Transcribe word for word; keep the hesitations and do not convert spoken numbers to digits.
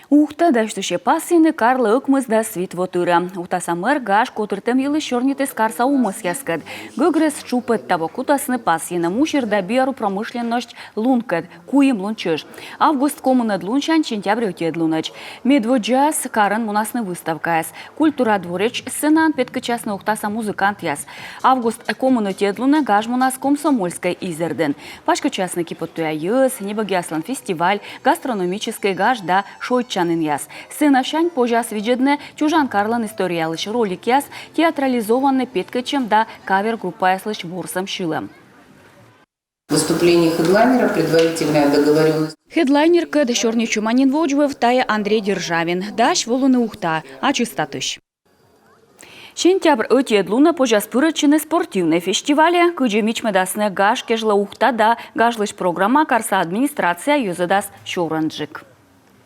Ухта дасьтысе пасйыны карлы ӧкмысдас вит во тырӧ. Ухтаса мэр гаж котыртӧм йылысь сёрнитіс карса умӧсъяскӧд. Гӧгрӧс тшупӧд таво кутасны пасйыны мусир да биару промышленность лункӧд, куим лун чӧж. Август комынӧд лунсянь сентябрь ӧтиӧд лунӧдз. Медводдзаас карын мунасны выставкаяс. Культура дворец сценаын петкӧдчасны ухтаса музыкантъяс. Август комын ӧтиӧд лунӧ гаж мунас Комсомольскӧй изэрдын. Паськӧдчасны киподтуя йӧз, небӧгъяслӧн фестиваль, гастрономическӧй гаж да шойччанінъяс. Сценасянь позяс видзӧдны чужан карлӧн историялысь роликъяс, театрализованнӧй петкӧдчӧм да кавер-группаяслысь ворсӧм-сьылӧм. Выступление хедлайнера, предварительная договоренность. Хедлайнеркӧд сёрнитчӧма нин водзвыв. Тайӧ Андрей Державин. Дась волыны Ухтаӧ, ачыс татысь. Сентябрь ӧтиӧд лунӧ позяс пырӧдчыны спортивнӧй фестивальӧ. Кыдзи мичмӧдасны гаж кежлӧ Ухта да гажлысь программа, карса администрация йӧзӧдас сёрӧнджык.